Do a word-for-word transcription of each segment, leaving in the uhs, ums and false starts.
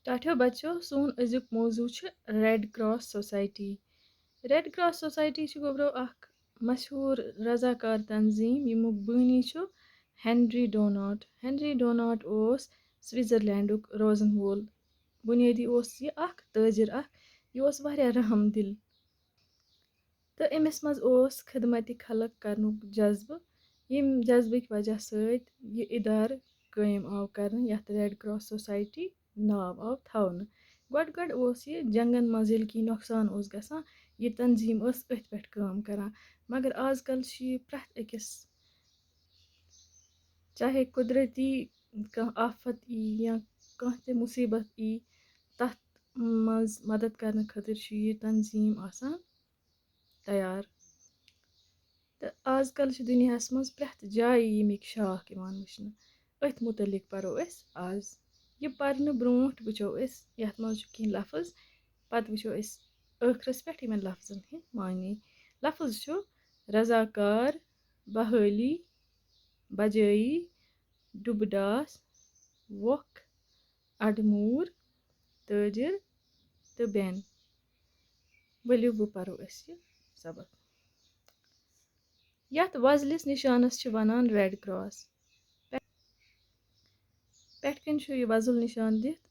ٹاٹھیو بچو، سون أزیُک موضوع چھُ red cross society. Red cross society چھِ گوٚبرو اکھ مشہوٗر رضاکار تنظیٖم، ییٚمیُک بٲنی چھُ ہینری ڈوناٹ۔ ہینری ڈوناٹ اوس سوئٹزرلینڈُک روزن وول۔ بُنیٲدی اوس یہِ اکھ تٲجِر اکھ۔ یہِ اوس واریاہ رحم دِل۔ تہٕ أمِس منٛز اوس خدمتِ خلق کرنُک جذبہٕ، ییٚمہِ جذبٕکۍ وجہ سۭتۍ یہِ ادارٕ قٲیِم آو کرنہٕ، یَتھ ریڈ کراس سوسائٹی ناو آو تھاونہٕ۔ گۄڈٕ گۄڈٕ اوس یہِ جنگن منٛز ییٚلہِ کینٛہہ نۄقصان اوس گژھان، یہِ تنظیٖم ٲس أتھۍ پٮ۪ٹھ کٲم کران۔ مگر آز کل چھِ یہِ پرٛٮ۪تھ أکِس، چاہے قدرتی کانٛہہ آفت یی یا کانٛہہ تہِ مُصیٖبت یی، تَتھ منٛز مدد کرنہٕ خٲطرٕ چھُ یہِ تنظیٖم آسان تیار۔ تہٕ آز کل چھِ دُنیاہَس منٛز پرٛٮ۪تھ جایہِ ییٚمِکۍ شاخ یِوان وٕچھنہٕ۔ أتھۍ مُتعلِق پَرو أسۍ آز۔ یہِ پَرنہٕ برٛونٛٹھ وٕچھو أسۍ، یَتھ منٛز چھُ کینٛہہ لفظ، پَتہٕ وٕچھو أسۍ ٲخرَس پٮ۪ٹھ یِمَن لفظن ہٕنٛدۍ معنی۔ لفظ چھُ رضاکار، بحٲلی، بجٲیی، ڈُبہٕ ڈاس، وۄکھ، اَڈٕموٗر، تٲجِر تہٕ بٮ۪ن۔ ؤلِو، وۄنۍ پَرو أسۍ یہِ سبق۔ یَتھ وۄزلِس نِشانَس چھِ وَنان ریڈ کراس۔ پٮ۪-، پٮ۪ٹھ کَنۍ چھُ یہِ وۄزُل نِشان دِتھ،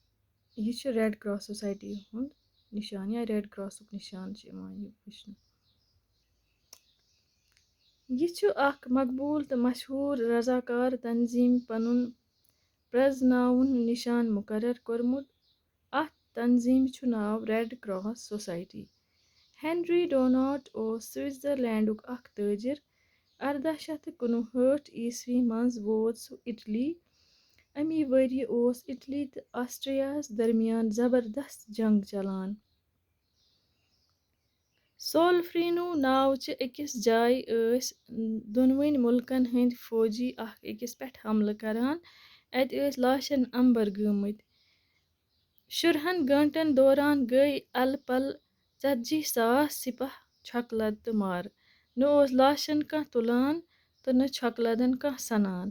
یہِ چھُ ریڈ کراس سوسائٹی ہُنٛد نِشان یا ریڈ کراسُک نِشان چھُ یِوان یہِ وٕچھنہٕ۔ یہِ چھُ اکھ مقبوٗل تہٕ مشہوٗر رضاکار تنظیٖم پنُن پرٛزناوُن نِشان مُقرر کوٚرمُت۔ اَتھ تنظیٖمہِ چھُ ناو ریڈ کراس سوسائٹی۔ ہینری ڈوناٹ اوس سوئٹزرلینڈُک اکھ تٲجِر۔ اَرداہ شیٚتھ تہٕ کُنوُہٲٹھ عیسوی منٛز ووت سُہ اِٹلی۔ اَمی ؤریہِ اوس اِٹلی تہٕ آسٹریاہَس درمیان زبردست جنگ چلان۔ سولفرینو ناو چہِ أکِس جایہِ ٲسۍ دۄنوٕنۍ مُلکن ہٕنٛدۍ فوجی اکھ أکِس پٮ۪ٹھ حملہٕ کران۔ اَتہِ ٲسۍ لاشن اَمبر گٔمٕتۍ۔ شُرہن گٲنٛٹن دوران گٔے الہٕ پلہٕ ژتجی ساس سِپاہ چھۄکہٕ لد تہٕ مارٕ۔ نہٕ اوس لاشن کانٛہہ تُلان تہٕ نہٕ چھۄکہٕ لدن کانٛہہ سنان۔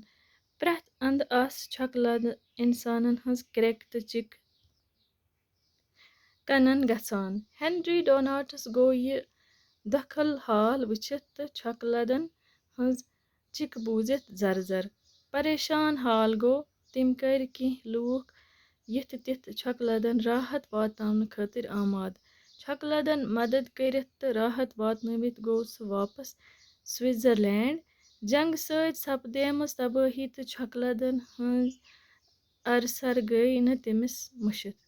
پرٛٮ۪تھ اندٕ آسہٕ چھۄکہٕ لدٕ اِنسانن ہٕنٛز کرٛٮ۪کہٕ تہٕ چِک کنن گژھان۔ ہینری ڈوناٹس گوٚو یہِ دۄکھل حال وٕچھِتھ تہٕ چھۄکہٕ لدن ہٕنٛز چِک بوٗزِتھ زرزر۔ پریشان حال گوٚو۔ تٔمۍ کٔرۍ کینٛہہ لوٗکھ یِتھ تِتھ چھۄکہٕ لدن راحت واتناونہٕ خٲطرٕ آماد۔ چھۄکہٕ لدن مدد کٔرِتھ تہٕ راحت واتنٲوِتھ گوٚو سُہ واپس سوئٹزرلینڈ۔ جنگہٕ سۭتۍ سپدیمٕژ تبٲہی تہٕ چھۄکہٕ لدن ہٕنٛز ارسر گٔے نہٕ تٔمِس مٔشِتھ۔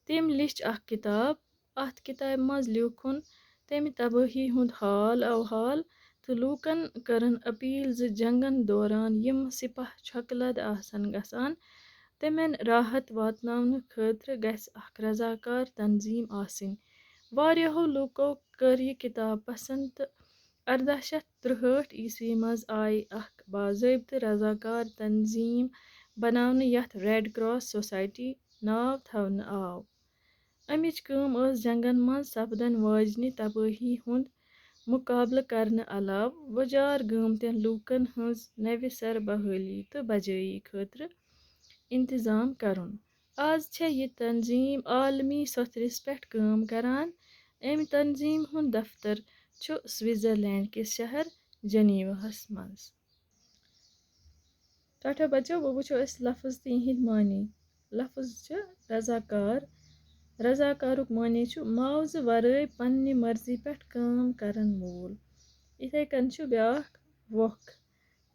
تٔمۍ لیٚچھ اکھ کِتاب۔ اَتھ کِتابہِ منٛز لیوٗکھُن تَمہِ تبٲہی ہُنٛد حال اَوحال تہٕ لوٗکن کٔرٕن اپیل زِ جنگن دوران یِم سِپاہ چھۄکہٕ لد آسن گژھان، تِمن راحت واتناونہٕ خٲطرٕ گژھِ اکھ رضاکار تنظیٖم آسٕنۍ۔ واریاہو لوٗکو کٔر یہِ کِتاب پسنٛد تہٕ اَرداہ شیٚتھ ترٛہٲٹھ عیسوی منٛز آیہِ اکھ باضٲبطہٕ رضاکار تنظیٖم بناونہٕ، یَتھ ریڈ کراس سوسائٹی ناو تھاونہٕ آو۔ اَمِچ کٲم ٲس جنگن منٛز سپدن واجنہِ تبٲہی ہُنٛد مُقابلہٕ کرنہٕ علاوٕ وۄجار گٲمتٮ۪ن لوٗکن ہٕنٛز نوِ سرٕ بحٲلی تہٕ بجٲیی خٲطرٕ انتظام کرُن۔ آز چھےٚ یہِ تنظیٖم عالمی سوٚتھرِس پٮ۪ٹھ کٲم کران۔ اَمہِ تنظیٖم ہُنٛد دفتر چھُ سوئٹزرلینڈ کِس شہر جنیواہَس منٛز۔ ٹاٹھا بچو، وۄنۍ وٕچھو أسۍ لفظ تہٕ یِہِنٛدۍ معنی۔ لفظ چھِ رضاکار۔ رضاکارُک معنی چھُ معاوضہٕ ورٲے پننہِ مرضی پٮ۪ٹھ کٲم کرن وول۔ یِتھے کٔنۍ چھُ بیٛاکھ وۄکھ۔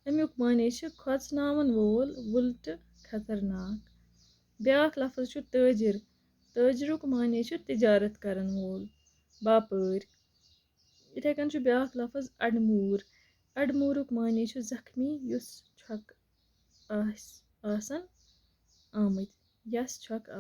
اَمیُک معنی چھُ کھۄژناوَن وول، وُلٹہٕ، خطرناک۔ بیٛاکھ لفظ چھُ تٲجِر۔ تٲجرُک معنی چھُ تجارت کرن وول، باپٲرۍ۔ یِتھے کٔنۍ چھُ بیٛاکھ لفظ اَڈٕموٗر۔ اَڈٕموٗرُک معنی چھُ زخمی، یُس چھۄکہٕ آسہِ، آسن آمٕتۍ، یَس چھۄکہٕ